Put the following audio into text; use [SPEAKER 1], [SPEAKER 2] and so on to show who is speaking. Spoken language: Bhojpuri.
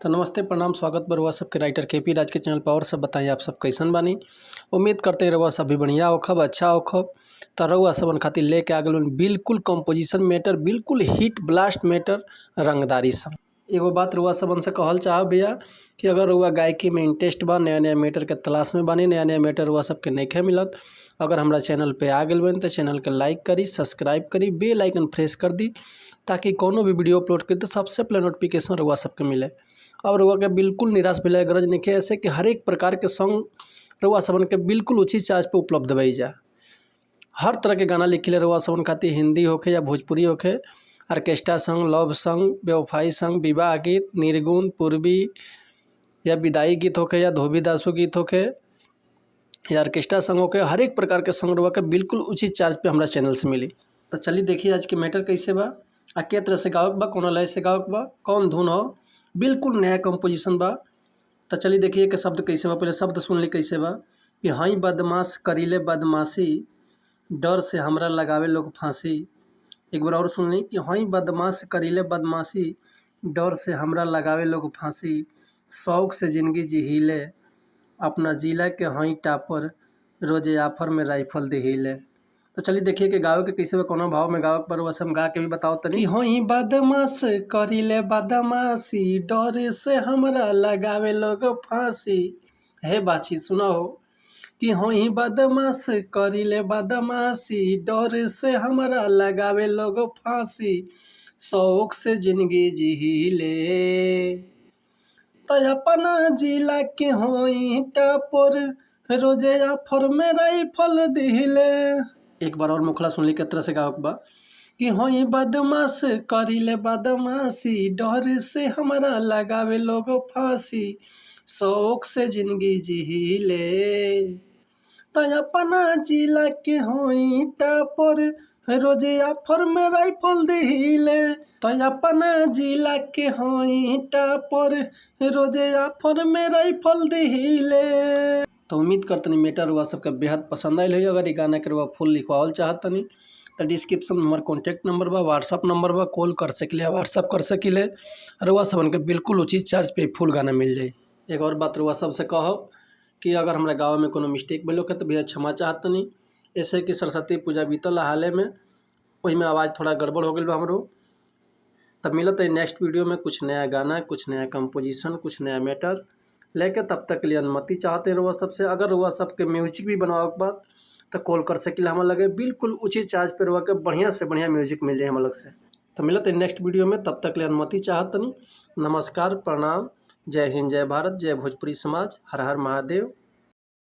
[SPEAKER 1] तो नमस्ते, प्रणाम, स्वागत बा रउआ सबके राइटर के पी राज के चैनल पर। और सब बताइए, आप सब कैसन बानी? उम्मीद करते हैं रउआ सब भी बढ़िया होखब, अच्छा होखब। तो रउआ सबन खातिर लेके आ गेल बिल्कुल कंपोजिशन मैटर, बिल्कुल हिट ब्लास्ट मैटर, रंगदारी सब। एगो बात रउआ सबन से कहल चाहब भैया कि अगर रउआ गायकी में इंटरेस्ट बा, नया नया मैटर के तलाश में बानी, नया नया मैटर रउआ सबके नइखे मिलत, अगर हमरा चैनल पे आ गेल बानी तो चैनल के लाइक करी, सब्सक्राइब करी, बेल आइकन प्रेस कर दी, ताकि कोनो भी वीडियो अपलोड करी तो सबसे पहले नोटिफिकेशन रउआ सबके मिले और रउआ के बिल्कुल निराश भेले के गरज नइखे। ऐसे कि हरेक प्रकार के सॉन्ग रउआ सबन के बिल्कुल उचित चार्ज पे उपलब्ध भई जा। हर तरह के गाना लिखिले रउआ सबन खातिर, हिंदी होखे या भोजपुरी होखे, ऑर्केस्ट्रा सॉन्ग, लव सॉन्ग, बेवफाई सॉन्ग, विवाह गीत, निर्गुण, पूर्वी या विदाई गीत होखे या धोबी दासू गीत होखे या ऑर्केस्ट्रा सॉन्ग होखे, हर एक प्रकार के सॉन्ग रउआ के बिल्कुल उचित चार्ज पे हमरा चैनल से मिली। तो चलिए देखिए आज के मैटर कैसे बा आ के तरह से गावक बा, कौन लय से गावक बा, कौन धुन हो, बिल्कुल नया कंपोजिशन बा। तो चलिए देखिए कि शब्द कैसे बा। पहले शब्द सुन ली कैसे बा कि हई बदमाश, करीले बदमाशी, डर से हमरा लगावे लोग फांसी। एक बार और सुन ली कि हई बदमाश, करीले बदमाशी, डर से हमरा लगावे लोग फांसी, शौक से जिंदगी जिहिले, अपना जिला के हई टापर, रोजे आफर में राइफल दिहिले। तो चलिए देखिए कि गावे के कैसे बा, कोनो भाव में गावे पर वैसे हम गा के भी बताओ तनी। हई बदमाश, करीले बदमाशी, डर से हमरा लगावे लोग फांसी। हे बाची, सुना हो कि हई बदमाश, करीले बदमाशी, डर से हमरा लगावे लोग फांसी, शौक से जिंदगी जिहिले, तो अपना जिला के होई टापर, रोजे आफर में राइफल दिहिले। एक बार और मुखला सुन ली, तरह से गावक बा कि हई बदमाश, करीले बदमाशी, डर से हमरा लगावे लोग फांसी, शौक से जिंदगी जिहिले, तो अपना जिला के होई टापर, रोजे आफर में राइफल दिहिले, तो अपना जिला के होई टापर, रोजे आफर में राइफल दिहिले। तो उम्मीद करतनी मैटर रुआ सबके बेहद पसंद आयल होई। अगर ई गाना के रुआ फुल लिखवावल चाहतनी तो डिस्क्रिप्शन में हमार कॉन्टैक्ट नंबर बा, व्हाट्सअप नंबर बा, कॉल कर सकिले, व्हाट्सअप कर सकिले। रुआ सबन के बिल्कुल उचित चार्ज पे फुल गाना मिल जाई। एक और बात रुआ सबसे कहब कि अगर हमरा गाँव में कोनो मिस्टेक भेल होखे तो भैया क्षमा चाहतनी। ऐसे कि सरस्वती पूजा बीतल हाले में, ओहिमे आवाज़ थोड़ा गड़बड़ हो गई बा हमरो। तब मिलत है नेक्स्ट वीडियो में कुछ नया गाना, कुछ नया कंपोजिशन, कुछ नया मैटर लेके। तब तक के लिए अनुमति चाहते हैं रुआ सबसे। अगर रुआ सबके म्यूजिक भी बनवावे के बाद तो कॉल कर सकिले हमरा लगे, बिल्कुल उचित चार्ज पे रुआ के बढ़िया से बढ़िया म्यूजिक मिल जाए हम लग से। तो मिलत है नेक्स्ट वीडियो में, तब तक के लिए अनुमति चाहतनी। नमस्कार, प्रणाम, जय हिंद, जय भारत, जय भोजपुरी समाज, हर हर महादेव।